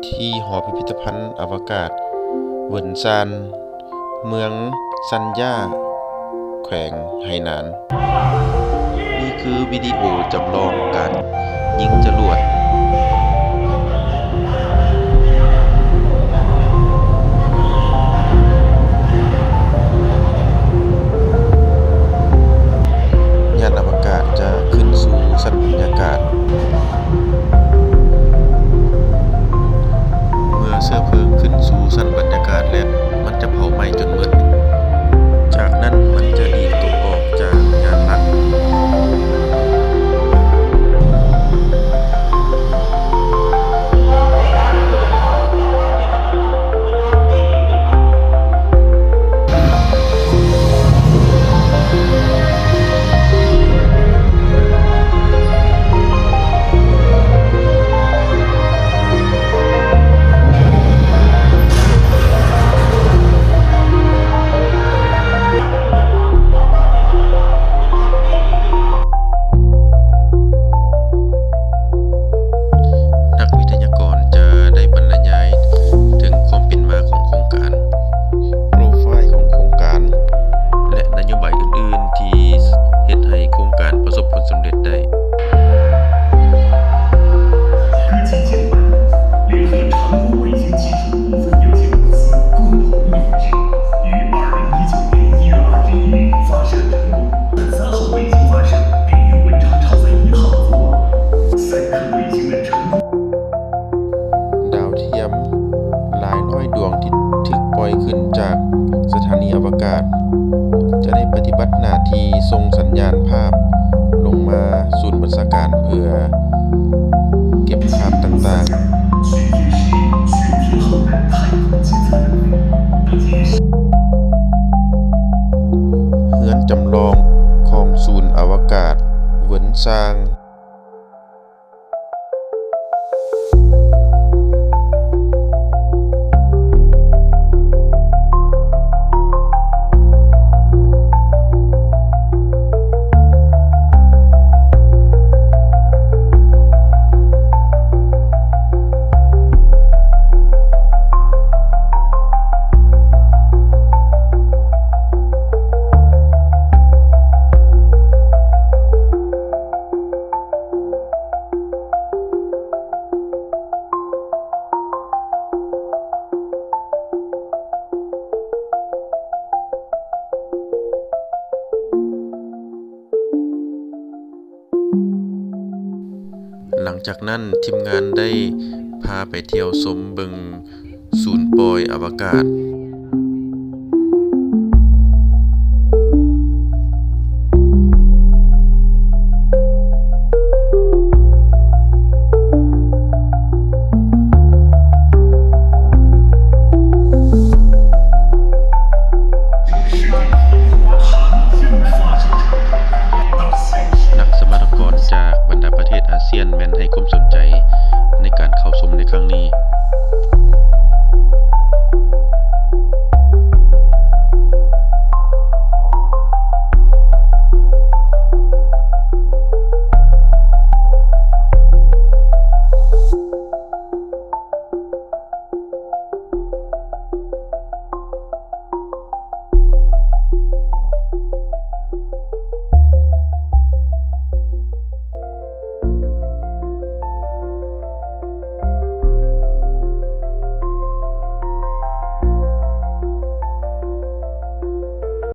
ທີ່ຫໍພິພິທະພັນອະວະກາດເວີນຊານ ເມືອງຊັນຢາ ແຂວງໄຫໜານ. ນີ້ຄືວິດີໂອຈຳລອງການຍິງຈະຫຼວດ. ຍານອະວະກາດຈະຂຶ້ນສູ່ຊັ້ນບັນຍາກາດ. ເມື່ອເຊື້ອເພີງຂຶ້ນສູ່ຊັ້ນບັນຍາກາດແລ້ວ, ມັນຈະເຜົາໄໝ້ຈົນໝົດ. ຈາກນັ້ນມັນຈະດີດຕົວອອກຈາກຍານຫຼັກ. ນັກວິທະຍາກອນຈະໄດ້ບັນລະຍາຍເຖິງຄວາມເປັນມາຂອງໂຄງການ, ໂປຣໄຟລ໌ຂອງໂຄງການ ແລະ ນະໂຍບາຍອື່ນໆ ທີ່ເຮັດໃຫ້ໂຄງການປະສົບຜົນສຳເລັດໄດ້. ດາວທຽມຫຼາຍຮ້ອຍດວງທີ່ຖືກປ່ອຍຂຶ້ນຈາກສະຖານີອະວະກາດ ຈະໄດ້ປະຕິບັດໜ້າທີ່ສົ່ງສັນຍານພາບລົງມາສູນບັນຊາການເພື່ອເກັບພາບຕ່າງໆ. ເຮືອນຈຳລອງຂອງສູນອະວະກາດເວີນຊາງ. ຫຼັງຈາກນັ້ນ, ທີມງານໄດ້ພາໄປທ່ຽວຊົມເບິ່ງ ສູນປ່ອຍອະວະກາດ. ນັກສຳມະນາກອນຈາກບັນດາປະເທດອາຊຽນແມ່ນໃຫ້ຄວາມ